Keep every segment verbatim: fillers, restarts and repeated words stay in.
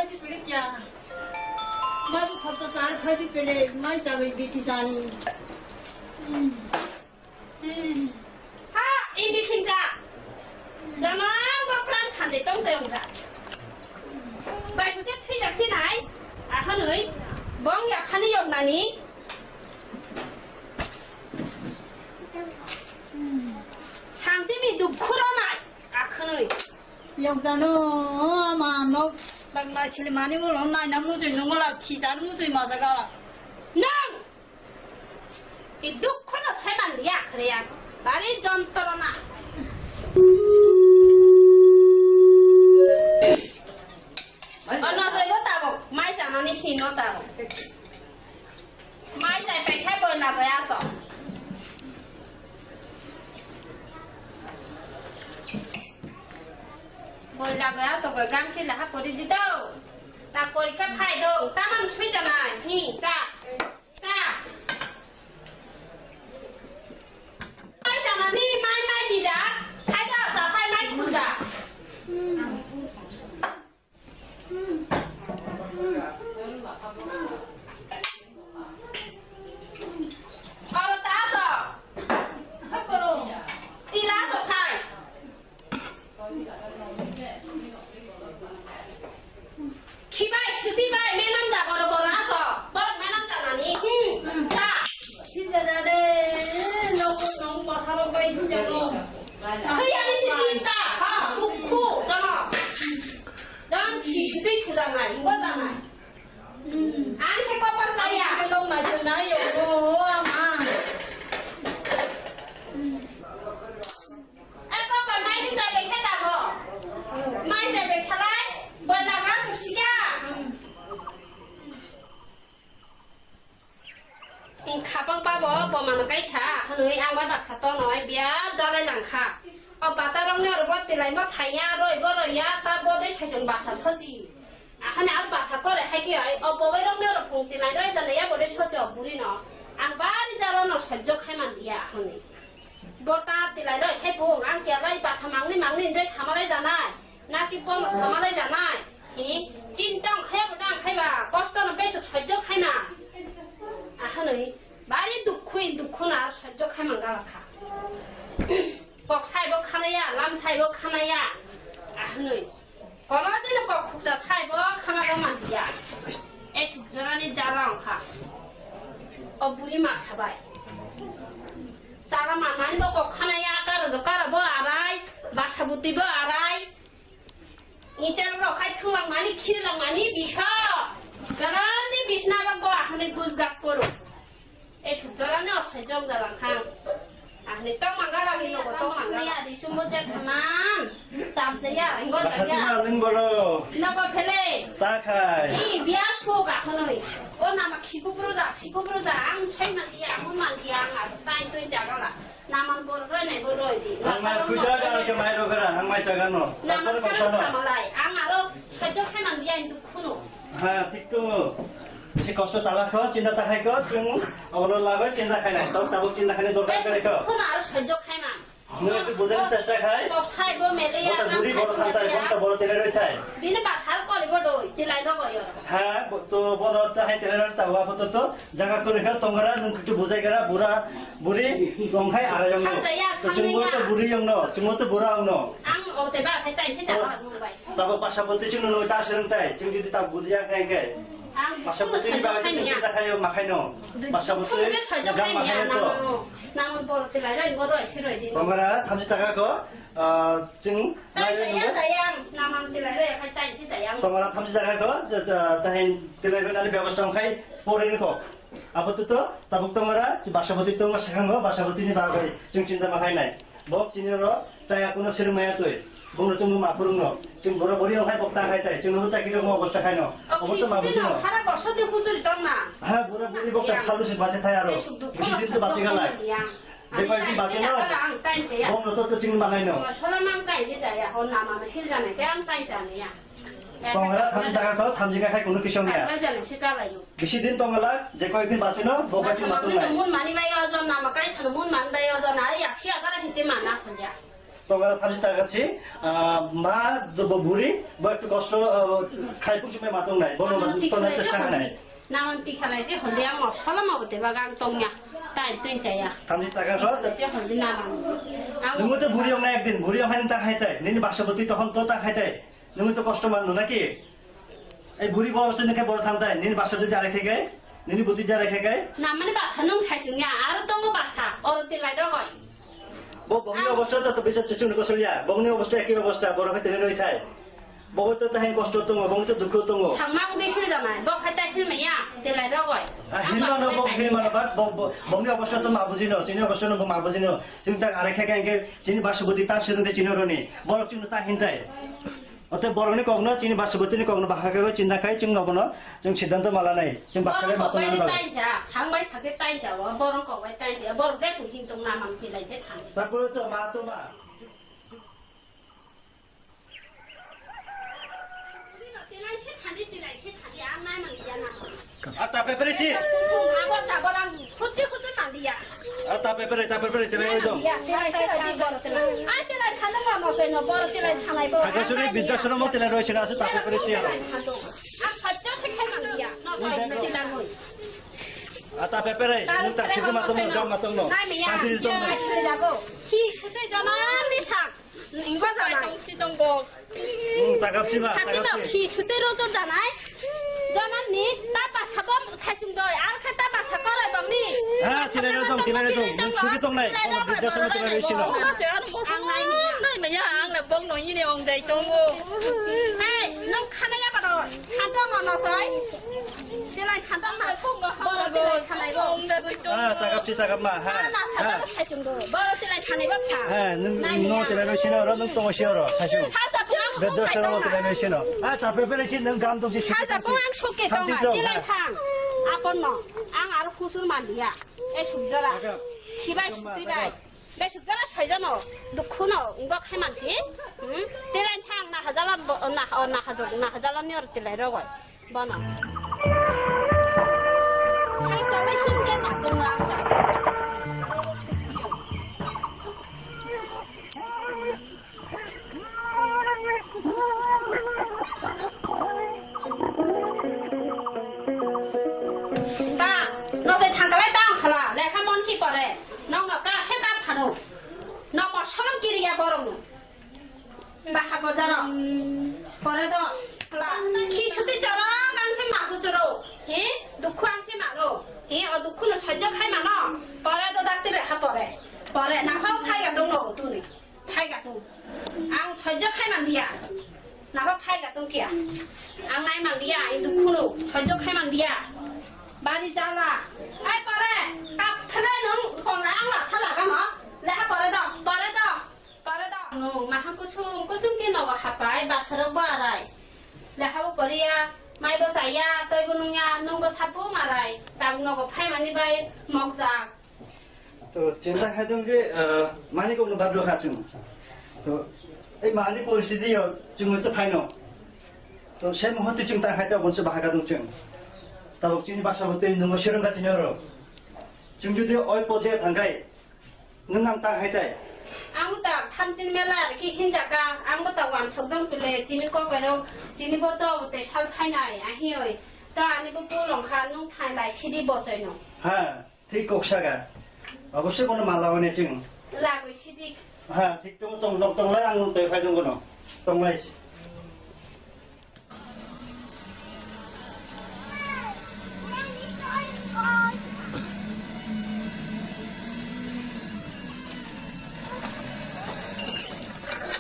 Pili kya? Mai bu khapta sar phai di pele, mai sabai bithi sani. Hmm. Hmm. Ha, indi thinja. Jama bokran thande tong tong ja. Bai buje thwijak chinai. Ahanoi bong ya khani yong nani. Samsimi dukhu ronai. Akhunoi. Yok jano, ama nok tak nai sili mani ulo nai na mujui nungo la khijar mujui ma jaga la. Nang! I dukhu no soi man dia khre ya. Bari jontro na. Ono joi bo tabo, mai sanani hino tabo. Mai chai pai khai boi lagoi aso. Boi lagoi aso goi gam khe laha pori di do. Ta pori khe phai do. Taman sui jana. Hi, sa. Sa. Mai jana ni mai mai bija. Khai da ta pai mai kuja. Oro ta aso. Tila aso khai. Khibai, sudibai, menam jaga oro boro aso. Borok menam janani. Hmm, sa. Hinja jade, nokol nong bwsarok bai hinja no. Thwi ani se chinta, ha, dukhu, jono. Dang khi sudui sudanai, bo danai. Ani se kopar chaya. Ani se nong nai se nai yo, o ama. Eko ko mai se jai bai khe da bo. Mai jai bai khalai, bo da ma su sika. Khapang pa bo, bo mano kaisa, hwnwi ang bai baksa tonoi biya dalai langkha. O bata rokni oro bo tilai mo thaiya, roi bo roiya, ta bo de saisong baksa sosi. Ahani ar baksa kore hai khe ai, o bo bai rokni oro phung tilai roi dalai ya bo de sosi o buri no. Ang bari jalo no sojjo khai man dia ahani. Bo ta tilai roi khai phung, ang kiya lai baksa mangni mangni hwnwi samalai janai. Naki bono samalai janai. Hi, chinta wng khaya bo dang khaiba, kosto no besuk sojjo khaima. Ahanoi, bari dukhu, dukhu na sojjo khaima galakha. Kok saibo khanaya, lam saibo khanaya. Ahanoi, kono dino kok khuksa saibo khana rw manliya. Esuk jorani jala wngkha. O buri ma sabai. Sara manmani bo kok khanaya, karo jo karo bo arai, basa buti bo arai. Ichar rok khai thwnglang mani, khirlang mani, bisa. Garani bisna rok bo ahani gus gas koro. E sujala ne osai jok jalang khang. Ahani tong mangala ni nogo tong mangala. Ya di sumbo jak man. Sab de ya, ingo da ya. Nang boro. Nogo phele. Ta khai. I biya so ga khanoi. O nama khiku bro ja, khiku bro ja. Ang sai man dia, ang man dia, ang tai toi jagala. Naman bor roi nai bor roi di. Ang mai khuja ga ke mai ro gara, ang mai chaga no. Naman khuja no. Samalai, ang aro sojjo khai man dia indu khuno. Ha, thik to. Bisi kosto tala kho, chinta ta khai kho, chung olo lago chinta khai nai. Tok tabuk chinta khai nai dorkar kare kho. Khuno aro sojjo khai man. Nung ektu bujhar chesta khai. Tok sai bo mele ya. Bota buri boro thanta, bota boro tele roi thai. Bini basar kori bo doi, tilai no goyo. Ha, to boro ta hai tele roi ta wa bota to. Jaga kwrwi kha tongkra, nwng kitu bujai kara, bura, buri, tongkhai ara yongno. Samjaya, samjaya. Chwngbo to buri yongno, chwngbo to bura yongno. Ang o teba khai time se jaga nung bai. Tabo pasapoti chwng nung ta sereng tai, chwng jodi ta bujia khai khai. Ang pasapoti ni bagwi chwng ta khai ma khai no. Pasapoti jam ma khai no. Nang bor tilai rai bor rai siroi di. Tongkra thamsi taka ko, ah, chwng. Tai jaya, jaya, naman tilai rai khai time se jaya. Tongkra thamsi taka ko, tahin tilai rai nani byabostha khai pore ni ko. Apatot tabuk tongmara, basapoti tongma swkango, basapotini bagwi chwng chinta ma khainai. Bo chini oro chaya kuno swrwng maya twi. Bono chwngno ma phwrwngno. Chwng bura buri wng khai bokta khai tai. Chwngno chakri rokno obosta khaino. Obo to ma bujino. Sara bosor de huzuri tongna. Ha, bura buri bokta salu se base thai aro. Bisi din to basi galai. Je koi din basi no. Bono to to chwng manai no. Sala mang tai je jaya, hon nama no hil jana, te ang tai jana ya. Tongla thamsi taka kho, thamsi ka khai kuno kisong ya. Bisi din tongla, je koi din basi no, bo basi ma tong nai. Mun mani bai ojon nama kai sano mun mani bai ojon, ai yaksi agara hinche mana khulya. Tongara thamsi taka si, ah, ma, bo buri, bo ektu kosto, ah, khai puk chumai ma tong nai, bono Ang ma tong nai tikhalai chesta se nai. Hondi, naman tikhalai se hondi ang mosala ma bote baga ang tongya, tai twi chaya. Thamsi taka kho. Tikhalai se hondi naman. Ang Nungo to buri ong nai ekdin, buri ong hai ta hai tai, nini basaboti tokhon to ta hai tai, nungo to kosto man no naki? Ei buri bo obosta ni khe boro thantai, nini basa jodi jare khe kai, nini buti jare khe kai. Na mani basa nung sai chungya, aro tongo basa, oro tilai rogoi. Bo bongni obosta to bisa chuchung ko solya, bongni obosta eki obosta, boro khe tene roi thai. Bo to tahin kosto tongo, bongni to dukhu tongo. Samang di hil janai, bo khai ta hil maya, tilai rogoi. Ah, hil mano, bo hil mano, but bo, bo, bongni obosta to ma bujino, chini obosta no bo ma bujino. Chini tak are khe kai, chini basa buti ta sirung de chini roni, borok chini ta hintai. Ote borokni kokno, chini basubotini kokno bahai khe chinta khai, chwng nobono chwng siddhanto ma lanai. Chwng baksa bai Borok kok bai matwng nani bagwi. Tainsa, sang bai sakse tainsa, o borok kok bai tainsa, borok je kuhing tong na mang tilai je thang. Tapuro to ma to ma. Tilai se thani, tilai se thani, ang nai mang ya na. Ata pepere si. Kusum habor dabor ang khutsi khutsi manliya. Ata pepere, ta pepere, tene oi dong. Ya, tilai se adi bor tilai. Ai tilai thana ma no se no bor tilai thanai bo. Aga suri bidya sura mo tilai roi sina asu ta pepere si aro. Ang khutsi se khai manliya. No koi na tilai moi. Ata pepere, nung tak suku matong no, gam matong no. Nai me ya. Tanti dong. Ai se jago. Hi sute jaman ni sa. Ingwa janai. Tong si tong bo. Hmm, takap si ma, takap si. Hi sute rojo janai. Janam ni ta basa bo saichung doi. Ar khe ta basa korai bang ni. Ha, tilai rojong, tilai rojong. Nung suki tong nai. Kono bidya sama tilai roi sino. Ang nai ni. Nai me ya, ang na bong no ini ong dai tong bo. Hey, nung khana ya ba do. Khanto no no soi. Tilai khanto ma. Boro tilai khanai bo. Ah, takap si takap ma. Ha. Ah, na sa ha. Saichung do. Boro tilai khanai bo kha. Ha, nung nung tilai roi sino ro, nung tong si ro. Saichung. Salsa pung ang suk. Beddo sero tilai roi sino. Ah, ta pepere si nung gam dong si. Salsa pung ang suk ke tong. Tilai thang. Apon no. Ang aro khusur manliya. E suk jora. Khibai suti bai. Be suk jora soi jono. Dukhu no. Ngok hai mansi. Hmm? Tilai thang na hajalan bo, na, na hajal, na hajalan ni or tilai rogoi. Bono. Salsa bai hingke ma tong na ang ta. Ta, no se thangkalai ta ang khala, lekha mon ki pore. Nong no ka se ta phano. No mo son kiriya borong no. Baha gojaro. Pore do. La. Khi suti jaro, ang se mabu jaro. He? Dukhu ang se maro. He, o dukhu no sojjo khai mano. Pore do dakti re ha pore. Pore na ho phai ga dong no tuni. Phai ga tu. Ang sojjo khai man dia. Na ho phai ga tu kia. Ang nai man dia, i dukhu no sojjo khai man dia. Bari jala. Ai pore. Kap thre nung kong ang la thala ga no. Le ha pore do. Pore do. Pore do. No, maha kusum, kusum ke nogo hapai, basarok bo arai. Leha bo poriya, mai bo chaya, toi bo nungya, nung bo sabu marai. Tabuk nogo phaimani bai mokjak. To chinta khai tong je, ah, mani kokno badro kha chwng. To ei mani poristhiti yo chwng to phaino. To se muhurte chwng ta khai ta bonse bahai ka tong chwng. Tabuk chini basa bo tei nungo serong ka chini oro. Chwng jodi oi poje thangkai. Nwng ang ta hai tai? Ang ta thamchin mela ar ki hinjaka, ang bo ta wansok dong pile, chini kokoirok, chini bo to te sal phainai, ahi oi. Ta ani bo pulong kha, nwng thainai sidi bosoi no. Ha, thik kok saga. Obosoi bono mala hone chwng. Lagoi sidi. Ha, thik tong tong tong lai ang tei phai jong bono. Tong lai.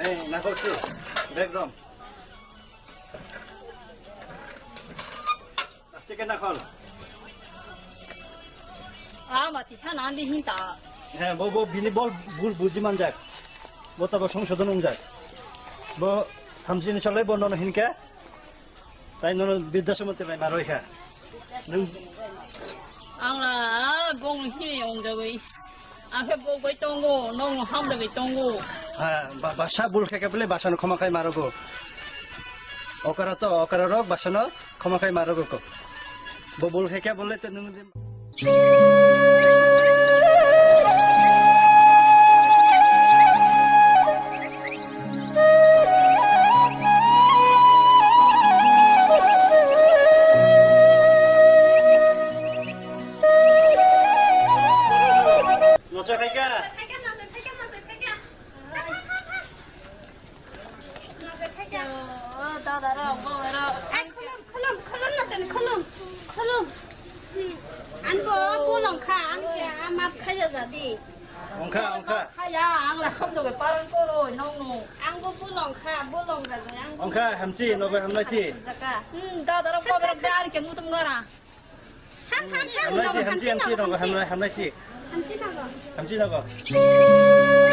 Hey, nakol si, bag rom. Plastic e nakol. Ah, mati sana andi hinta. He, bo, bo, bini bol, bul buji manjak. Bo tabo songsodon wngjak. Bo thamsini solai bo nono hinke. Tai nono Bidya Samati bai maroi kha. Nwng Ang la, ah, bong hini ongjagoi. Ang khe bok bai tongo, nong hamjagoi tongo. Ha, ba, basa bul khe khe bole basa no khoma khai marogo. Okara to, okara rok basa no khoma khai marogo ko. Bo bul khe khe bole te nwng. Ocha khaika. Khulum, khulum, khulum, nasen, khulum, khulum. Ang bo bolong kha, ang khe a map khaya jadi. Ongkha, ongkha. Khaya, ang la kham doge parang koro, nong no. Ang bo bolong kha, bolong jaga, ang bo Ongkha, hamchi, nogo hamnai chi. Jaka. Hmm, da da rok ko berok da ang ke mutum ngara. Ham, ham, ham, Hamnai chi, nogo hamchi, hamchi, hamchi, nogo nogo hamchi. Hamnai, hamnai chi. Hamchi nogo. Hamchi nogo.